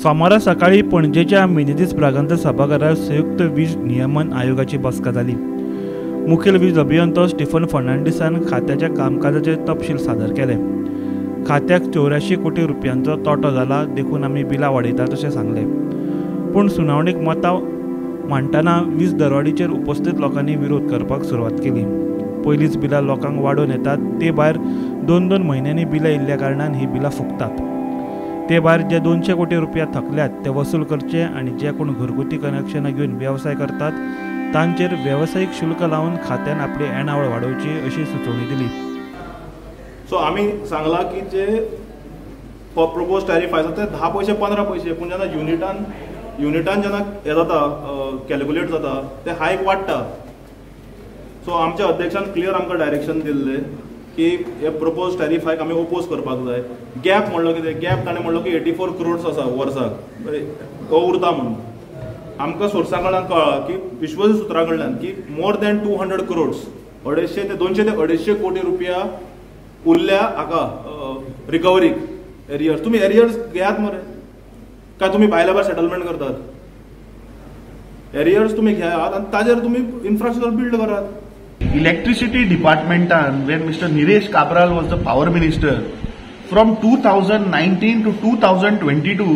सोमारा सकाळी पणजेच्या मिनेझीस ब्रागांझा सभाघरात संयुक्त वीज नियमन आयोगाची बसका जाली. मुखेल वीज अभियंतो स्टीफन फर्नांडीसान खात्याच्या कामकाजाचे तपशील सादर केले. खात्याक 84 कोटी रुपयांचो तोटो जाला देखून आमी बिलां वाडयतात अशें सांगलें. पूण सुनावणीक मतां मांडटना वीज दरवाडीचेर उपस्थित लोकांनी विरोध करपाक सुरवात केली. पयलींच बिलां लोकांक वाडोवन येतात, ते भायर 2-2 म्हयन्यांनी बिलां येयल्ल्या कारणान ही बिलां फुकतात. ते भायर जे 200 कोटी रुपया थकल्यात ते वसूल करचे आनी जे कोण घरगुती कनेक्शनां घेवन वेवसाय करतात तांचेर वेवसायीक शुल्क लावन खात्यान आपली येणावळ वाडोवची अशी सुचोवणी दिली. सो आमी सांगलां की जे प्रपोज टॅरीफ आसा ते 10 पयशे 15 पयशे, पूण जेन्ना युनिटान जेन्ना हें जाता कॅल्क्युलेट जाता ते हायक वाडटा. सो आमच्या अध्यक्षान क्लियर आमकां डायरेक्शन दिल्लें की हे प्रपोज टॅरीफ हायक आमी ओपोज करपाक जाय. गॅप म्हणलो कितें, गॅप ताणें म्हणलो की 84 क्रोड्स आसा वर्साक तो उरता म्हणून. आमकां सोर्सा कडल्यान कळ्ळां की विश्वसनीय सुत्रां कडल्यान की मोर दॅन 200 क्रोड्स, 250 ते 200 ते 250 कोटी रुपया उरल्या हाका रिकवरीक एरियर्स. तुमी एरियर्स घेयात मरे, काय तुमी भायल्या भायर सेटलमेंट करतात? एरियर्स तुमी घेयात आनी ताजेर तुमी इन्फ्रास्ट्रक्चर बिल्ड करात. Electricity departmentan when Mr. Nilesh Cabral was the power minister, from 2019 to 2022,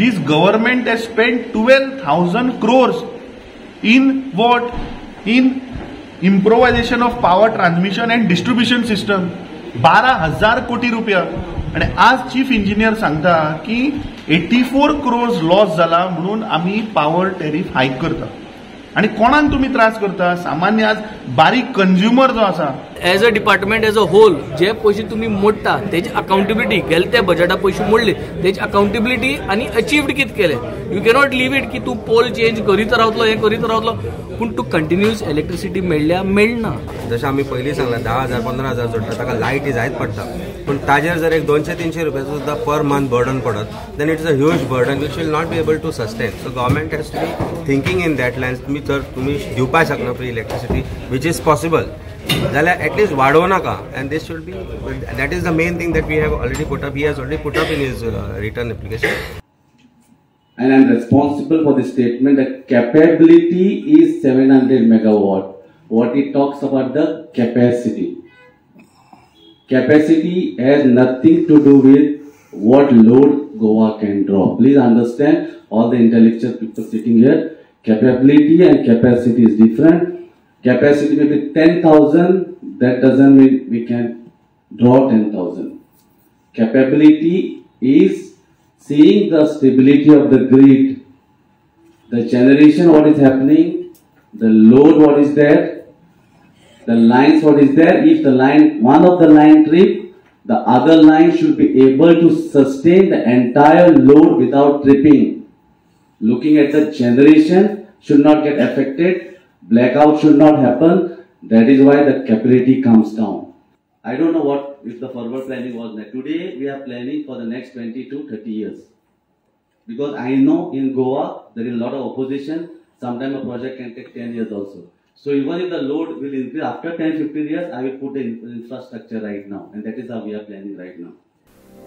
this government has spent 12,000 crores in what? In improvisation of power transmission and distribution system. 12,000 कोटी रुपया. आणि आज चीफ इंजिनियर सांगता की 84 crores loss जाला म्हणून आमी power tariff हायक करता. आणि कोणाक तुम्ही त्रास करता? सामान्य आज बारीक कंज्युमर जो आसा. As a department as a whole जे पयशे तुमी मोडटा तेजी अकाउंटेबिलिटी, गेले त्या बजेटा पयशे मोडले तेजी अकाउंटेबिलिटी आनी अचिव्ड कितें केलें. You cannot leave it की तूं पोल चेंज करीत रावतलो, हें करीत रावतलो, पूण तूं कंटिन्युअस इलेक्ट्रिसिटी मेळ्ळ्या मेळना. जशें आमी पयलीं सांगलां 10,000 15,000 जोडटा ताका लायटी जायत पडटा, पूण ताजेर जर एक 200-300 रुपयाचो सुद्दां पर मंथ बर्डन पडत then it's a huge burden which will not be able to sustain. So government has to be thinking in that lines. तुमी जर तुमी दिवपाक शकना free electricity which is possible जाल्यार एटलिस्ट वाडोवं नाका. And this should be, that is the main thing that we have already put up, he has already put up in his written application. And I am responsible for the statement that capability is 700 megawatt. What it talks about the capacity. Capacity has nothing to do with what load Goa can draw. Please understand, all the intellectual people sitting here, capability and capacity is different. Capacity may be 10,000, that doesn't mean we can draw 10,000. Capability is seeing the stability of the grid, the generation what is happening, the load what is there, the lines what is there. If the line, one of the line trip, the other line should be able to sustain the entire load without tripping. Looking at the generation should not get affected, blackout should not happen. That is why the capability comes down. I don't know what if the forward planning was. Today we are planning for the next 20 to 30 years. Because I know in Goa there is a lot of opposition. Sometimes a project can take 10 years also. So even if the load will increase after 10-15 years, I will put the infrastructure right now, and that is how we are planning right now.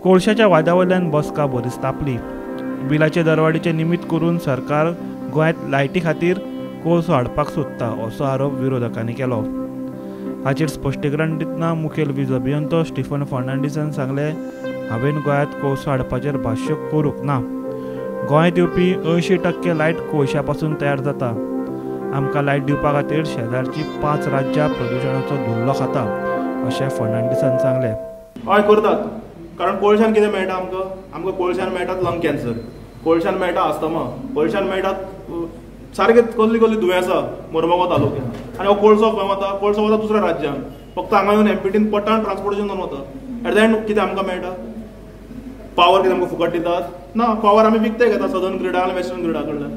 कोळशाच्या वादावयल्यान बसका बरीच तापली. बिलाचे दरवाडीचे निमित्त करून सरकार गोंयांत लायटी खातीर कोळसो हाडपाक सोदता असो आरोप विरोधकांनी केलो. हाचेर स्पश्टीकरण दितना मुखेल वीज अभियंतो स्टीफन फर्नांडीसान सांगलें, हांवें गोंयांत कोळसो हाडपाचेर भाश्य करूंक ना. गोंयांत येवपी 80% लायट कोळशा पासून तयार जाता. आमकां लायट दिवपा खातीर शेजारची 5 राज्यां प्रदुशणाचो धुल्लो खाता अशें फर्नांडीसान सांगलें. हय करतात, कारण कोळशान कितें मेळटा आमकां? आमकां कोळशान मेळटात लंग कॅन्सर, कोळशान मेळटा आस्थमा, कोळशान मेळटात सारके कसली कसली दुयेंसां मरमगांव तालुक्यान. आनी हो कोळसो खंय वता? कोळसो वता दुसऱ्या राज्यांत. फक्त हांगा येवन एमपीटीन पटान ट्रान्सपोर्टेशन जावन वता. एट the and कितें आमकां मेळटा? पावर कितें आमकां फुकट दितात? ना, पावर आमी विकते घेता सदर्न ग्रिडा आनी वेस्टर्न ग्रिडा कडल्यान,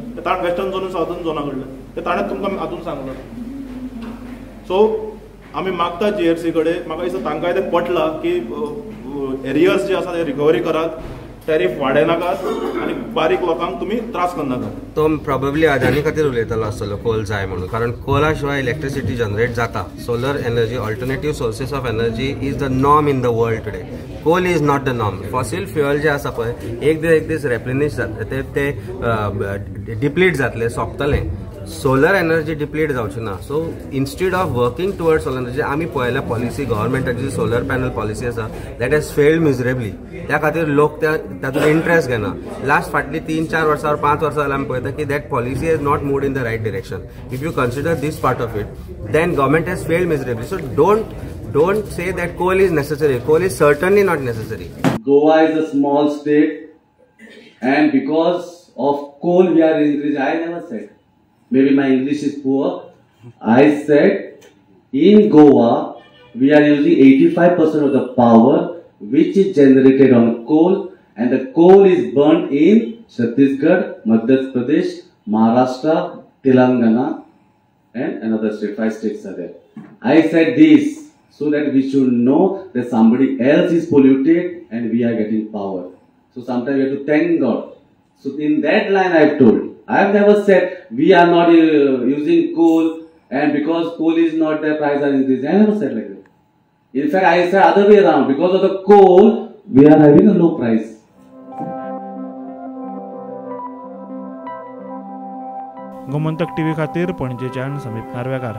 वेस्टर्न झोन आनी सादर्न झोना कडल्यान. ते ताणें तुमकां हातून सांगलां. सो आमी मागता जीएरसी कडेन, म्हाका दिसता तांकांय तें पटलां की एरियर्स जे आसा ते रिकवरी करात. टॅरीफ वाडयनाकात आनी बारीक लोकांक तुमी त्रास करनाकात. तो प्रॉबेबली अदानी खातीर उलयतालो आसतलो कोल जाय म्हणून, कारण कोला शिवाय इलेक्ट्रिसिटी जनरेट जाता. Solar energy, alternative sources of energy is the norm in the world today. Coal is not the norm. Fossil fuel जे आसा पळय एक दीस एक दीस रेप्लिनिश जातले, ते डिप्लीट जातले, सोंपतले. सोलर एनर्जी डिप्लीट जावची ना. So instead of working towards solar energy, आमी पळयल्या पॉलिसी गव्हर्मेंटाची सोलर पॅनल पॉलिसी आसा that has failed मिजरेबली. त्या खातीर लोक तातूंत इंट्रस्ट घेना. लास्ट फाटली 3-4 वर्सां 5 वर्सां जाल्यार आमी पळयता की that policy has not moved in the right direction. If you consider this part of it, then government has failed miserably. So don't say that coal is necessary. Coal is certainly not necessary. Goa is a small state and because of coal we are increasing. I never said. Maybe my English is poor. I said in Goa we are using 85% of the power which is generated on coal, and the coal is burnt in Chhattisgarh, Madhya Pradesh, Maharashtra, Telangana and another state. 5 states are there. I said this so that we should know that somebody else is polluted and we are getting power. So sometimes we have to thank God. So in that line I have told. I have never said we are not using coal and because coal is not there, price are increasing. I never said like that. In fact, I said other way around. Because of the coal, we are having a low price. Gomantak TV खातीर पणजेच्यान समीप नार्वेकार.